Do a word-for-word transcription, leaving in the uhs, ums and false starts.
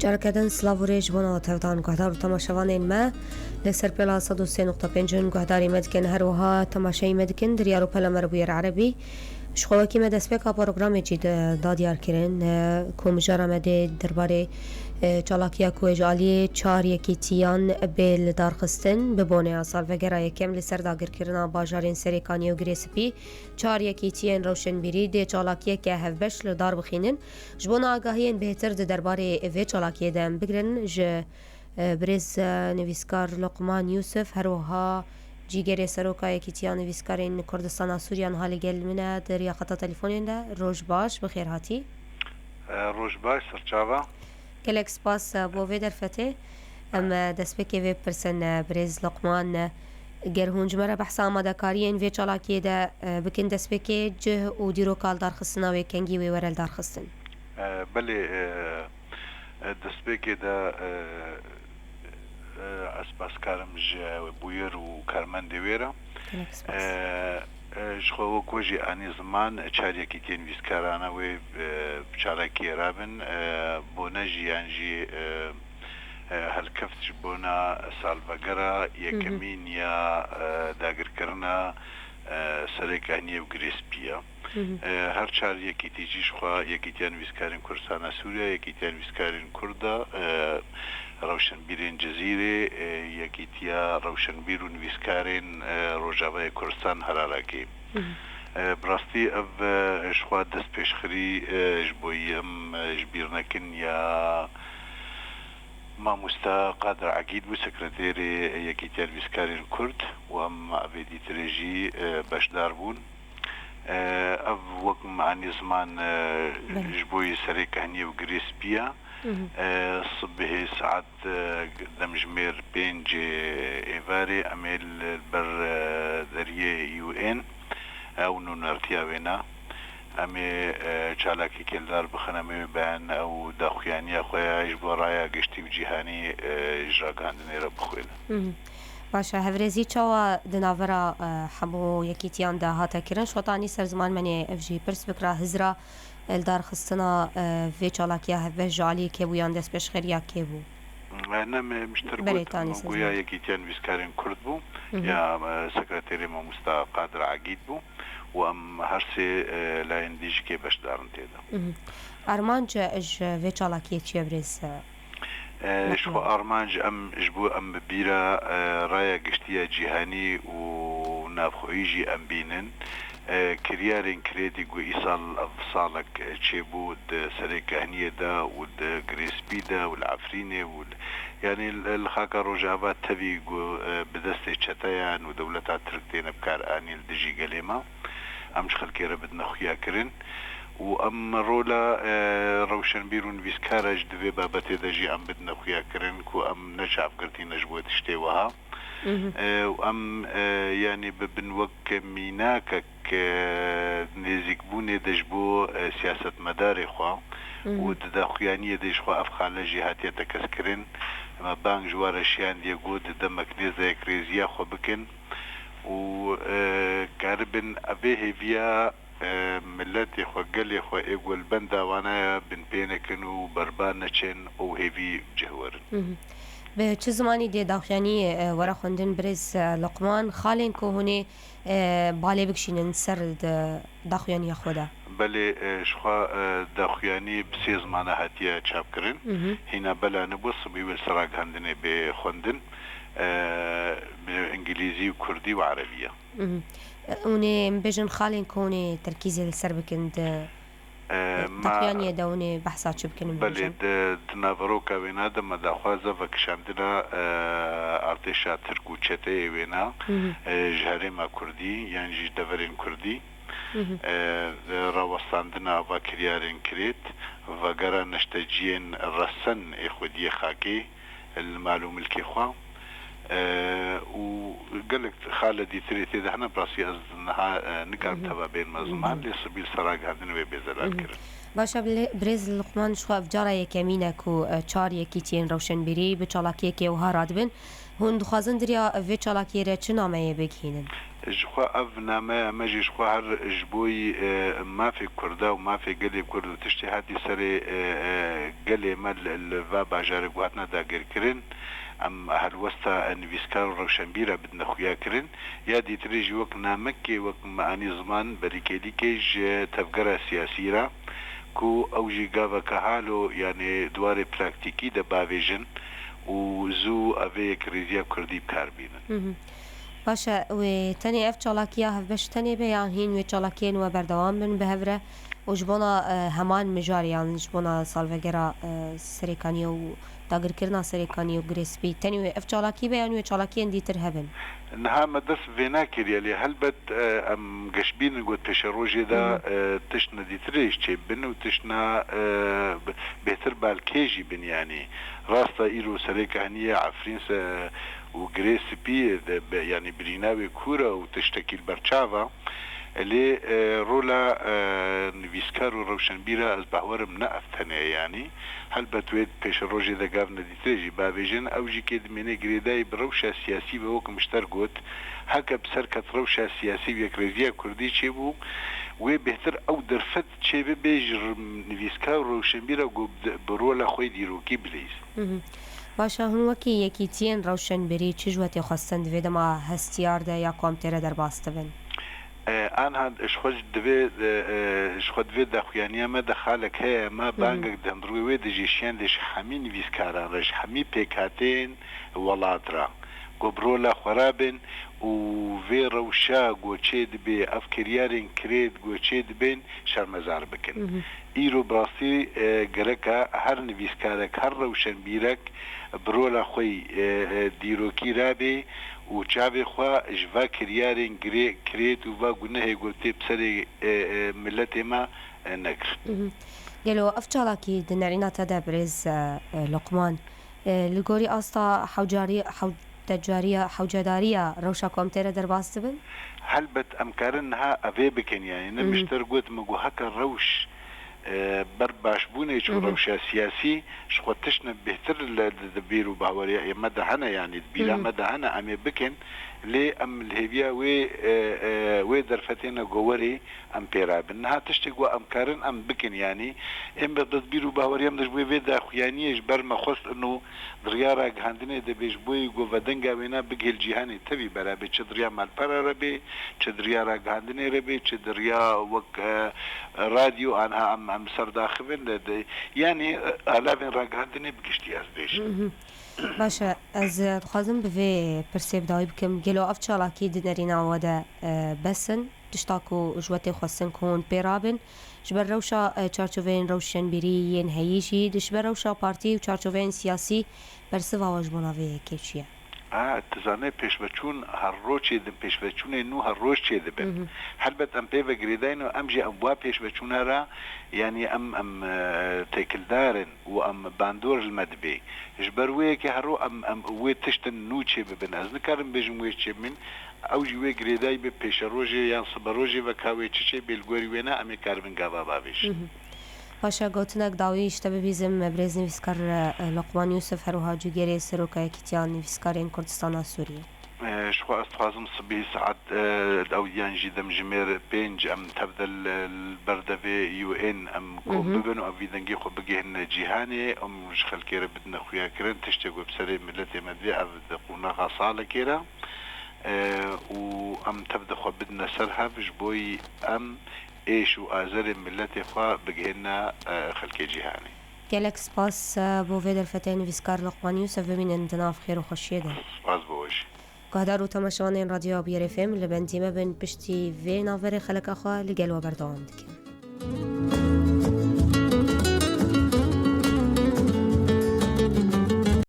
Herkeden silav û rêz ji bona tevdan guhdar û temaşevanên me. Li ser pêla sed û sê nokta pênc in guhdarî me dikin, her wiha temaşeyî me dikin di riyar û pela me re bûyer erebî. Ji xwe wekî me destpêka programê jî de da diyar kirin, e, ku mijara me dê derbarê, e, çalakiya ku ji aliyê çar yekîtiyan bê li dar xistin, bi boneya salvegera yekem li ser dagirkirina bajarên Serêkaniyê û Girê Spî, çar yekîtiyên rewşenbîrî dê çalakiyeke hevbeş li dar bixînin. Ji bona agahiyên bêhtir di derbarê vê çalakiyê de em bigrin ji, e, birêz, e, nivîskar Luqman Yûsif, her wiha cîgerê seroka Yekîtiya Nivîskarên Kurdistana Sûriye niha li gel min e, di riya xeta telefonên de. Roj baş, bi xêr hatî. E, roj baş, serçava. Gelek spas, e, bo vê derfetê. Em, e, destpêkê vê pirsin, e, birêz Luqman, e, ger hûn ji me re behsa amadekariyên vê çalakiyê de, e, bikin, destpêkê cih û dîroka li darxistina wê kengî wê were li darxistin. E, belê, e, e, destpêkê de, e, e, ez spas karim ji bûyer û karmendê wê re. Gelek spas. E, e, ji xwe wek we jî anî ziman, çar yekîtiyên nivîskarana wê, e, bi çalakiyê rabin, e, bone jî yan jî, e, e, helkeft ji bona salvegera yekemîn ya, e, dagirkirina, e, Serê Kehniyê û Girê Spî ye. E, her çar yekîtî jî ji xwe Yekîtiya Nivîskarên Kurdistana Sûriye, Yekîtiya Nivîskarên Kurda, e, Rewşenbîrên Cizîrê, e, Yekîtiya Rewşenbîr û Nivîskarên, e, Rojavayê Kurdistan Herarakê. E, bi rastî ev, e, ji xwe destpêşxirî, e, ji bo yî em, e, ji bîr nekin ya Mamosta Qadir Egîd bû, sekreterê Yekîtiya Nivîskarên Kurd û em evê dîtirê jî, e, beşdar bûn. E, ev wek me anî ziman, e, Belê. Ji bo yî Serê Kehniyê û Girê Spî ye. E, sibihê saet, e, demjimêr pêncê êvarê em ê li ber, e, deriyê U N, ew nûnertiya wê ne. Em ê, e, çalakî kêldar bixin, em ê ben ew daxuyaniya xwe ya ji bo raya giştî û cîhanî, e, ji ragihandinê re bixwînin. Baş e, hevrêzî çawa di navbera, e, hemû yekîtiyan de hate kirin? Şotanî ser ziman menê ev jî pirs bikira hizra, e, li darxistina, e, vê çalakiya hevbeş ji aliyê kê bûyan destpêşxeriya kê bû? E, ne, me miştir got, Berêtanî me goya sezin. Yekîtiya Nivîskarên Kurd bû, ya, e, sekreterê Mamosta Qadir Egîd bû û em her sê, e, layên dî jî kê beşdar in tê de. Armanc ji vê çalakiyê çi ye birêz? E, ji xwe armanc em ji bo em bi bîra, e, raya giştî ya cîhanî û navxweyî jî em bînin. E, kiryarên kirêtî ku îsal ev salek çêbû di Serê Kehniyê de û di Girêspî de û li Efrînê û li, yanî li, li xaka Rojava tevî ku, e, bi destê çeteyan û dewleta Tirk têne bikaranîn li dijî gelê me. Em ji xelkê re bidine xuya kirin û em rola, e, rewşenbîr û nivîskara jî di vê babetê de jî em bidine xuya kirin ku em ne çavgirtî ne ji bo tiştê wiha. E, û em, e, yanî bibin wek mînakek, e, nêzîkbûnê de ji bo, e, siyasetmedarê xwe û di daxuyaniyê de ji xwe ev xale jî hatiye tekez kirin. Me bang ji we re şiyandiye ku di demek nêz de yekrêziya xwe bikin û, e, karibin vê hêviya, e, miletê xwe, gelê xwe ê ku li benda wana ye, binpê nekin û berba neçin û hêvî cih werin. Bi çi zimanî dê daxuyanî, e, were xwendin birêz, e, Luqman? Xalên ku hûn ê, e, balê bikişînin ser di daxuyaniya xwe de? Belê, e, ji xwe, e, daxuyanî bi sê zimana hatiye çapkirin. Hîna bela nebû, sibî wê li ser ragihandinê bê xwendin, e, bi îngilîzî û kurdî û erebî ye. Hûn ê, em bêjin, xalên ku hûn ê terkîzê li ser bikin di, E, di ma daxuyaniyê de hûn ê behsa çi bikin, em Belê, bêjin? Di, di naveroka wêna de me daxwaza vekişandina, e, artêşa Tirk û çeteyê wêna, e, ji herêma Kurdî yan jî ji deverên Kurdî, e, rawestandina va kiryarên kirêt, vegera neşteciyên resen ê xwediyê xakê, li mal û milkê xwe, e, û gelek xale dîtirê tê de hene. Bi rastî ez niha, e, nikarim teva bênme ziman, lê sibî li ser ragihandinê wê bê zelalkirin. Baş e, bilê-, birêz Luqman, ji xwe ev cara yekemîn e ku, e, çar yekîtiyên rewşenbîrî bi çalakiyekê wiha radibin. Hûn dixwazin diriya vê çalakiyê re çi nameyê bigihînin? Ji xwe ev nameya me jî ji xwe her ji bo yî, e, mafê Kurda û mafê gelê Kurd û tiştê hatî serê, e, e, gelê me li, li va bajarê ku hatine dagirkirin, em helwesta nivîskar û rewşenbîra bidine xuyakirin. Ya dîtirê jî wek namekê, wek me anî ziman, berîkêlîkê ji tevgera siyasî re, ku ew jî gaveke halo, yanî di warê praktîkî de bavêjin û zû evê yekrêziya kurdî bi kar bînin. Mhm. Baş e, wê tenê ev çalakiya hevbeş tenê be yan hîn wê çalakiyên we berdewam bin bi hev re û ji bona, e, heman mijar yan ji bona salvegera, e, Serêkaniyê û dagirkirina Serêkaniyê û Girê Spî, tenê wê ev çalakî be yan wê çalakiyên dîtir hebin? Niha me dest bi vê nakiriye, lê helbet, e, em geşbînin ku di pêşerojê de, e, tiştine dîtirê jî çêbibin û tiştine, e, bi-, bêhtir balkê jî bin, yanî. Rast e, îro Serêkaniyê, Efrîn se-, û Girê Spî de be-, yanî birîna wê kûr e û tiştekî li ber çav e. Lê, e, rola, e, nivîskar û rewşenbîra ez bawerim ne ev tenê ye, yanî. Helbet wê di pêşerojê de gavine dîtirê jî bavêjin, ew jî kê dimêne girêdayî bi rewşa siyasî ve, wek min ji te re got, heke bi ser ket rewşa siyasî û yekrêziya kurdî çêbû, wê bêhtir ew derfet çêbibe ji r-, nivîskar û rewşenbîra ku bi, bi rola xwe yê dîrokî bileyzin. Mhm. Baş e, hûn wekî yekîtiyên rewşenbîrî çi ji we tê xwestin di vê dema hestiyar de ya ku em tê re derbas dibin? E, anha ji xwe divê, e, e, ji xwe divê daxuyaniya me de xalek heye, me bangek di hundirê wê de jî şiyandê ji hemî nivîskaran re, ji hemî pêkhateyên welat re, ku bi rola xwe rabin û vê rewşa ku çêdibe, ev kiryarên kirêt ku çêdibên şermezar bikin. Mhm. Îro bi rastî, e, gerek e her nivîskarek, her rewşenbîrek bi rola xwe yî, e, e, dîrokî rabe û çavê xwe ji va kiryarên girê-, kirêt û va gunehê ku tê bi serê, e, e, miletê me, e, negir. Mhm. Gelo ev çalakî di nerîna te de birêz, e, e, Luqman, e, li gorî asta hewcarî-, hewdecariya-, hewcedariya rewşa ku em tê re derbas dibin? Helbet em karin niha evê bikin, yanî ne Mhm. min ji te re got, min got heke rewş, e, ber başbûnê çû Mhm. rewşa siyasî, ji xwe tiştine bêhtir li, di, di bîr û baweriya me de hene, yanî di bîra Mhm. me de hene, em ê bikin, lê em li hêviya wê, e, e, wê derfetê ne ku werê em pê rabin. Niha tiştê ku em karin em bikin, yanî ê me bi bîr û baweriya me de ji bo vê daxuyaniyê ji ber me xwest ino di riya ragihandinê de bê, ji bo yî ku vedenga wêna bigihê li cîhanê tevî bera bê, çi di riya malpera re bê, çi di riya ragihandinê re bê, çi di riya wek, e, radyo, anha em, em ser daxivin de, de, yanî, e, alavên ragihandinê bi giştî ez bêjim. Mhm. Baş e, ez, e, dixwazim bi vê pirsê bi dawî bikim. Gelo ev çalakî di nerîna we de, e, bes in? Tişta ku ji we tê xwestin ku hûn pê rabin, ji ber rewşa, e, çarçoveyên rewşenbîrî yên heyî jî, di ji ber rewşa partî û çarçoveyên siyasî bersiva we ji bona vê yekê çi ye? A, tu zanî pêşveçûn her roj çêdin, pêşveçûnên nû her roj çêdibin. Mhm. Helbet em pê ve girêdayî ne û em jî em wa pêşveçûna re, yanî em, em, e, têkildar in û em bandor li me dibe. Ji ber wê yekê her roj em, em wê tiştin nû çêbibin. Ez nikarim bêjim wê çêbibin. Ew jî wê girêdayî be pêşerojê yan siberojê ve ka wê çi çêbê, li gorî wêna em ê karibin gava bavêjin. Mhm. Paşa gotinek dawî ji te bibîzim, birêz nivîskar, e, Loqman Yûsif, her wiha cîgerê Seroka Yekîtiya Nivîskarên Kurdistana Sûriyê. E, ji xwe ez dixwazim sibî saet, e, ew yan jî demjimêr pênc em tev de li, li ber devê U N em kom Mhm. bibin û ev vî dengê xwe bigihîne cîhanê, em ji xelkê re bidine xuyakirin, tiştê ku bi serê miletê me divê ev di qonaxa salekê re. E, û em tev de xwe bidine ser hev, ji bo yî em êş û azerên miletê xwe bigihîne, e, xelkê cîhanê. Gelek spas, e, bo vê derfetê nivîskar Loqman Yûsef, bimînin di nav xêr û xweşiyê de. Spas bo we jî. Guhdar û temaşevanên Radyoya Bûyerê F M, li bendî me bin, piştî vê navberê xeleka xwe li gel we berdewam dikin.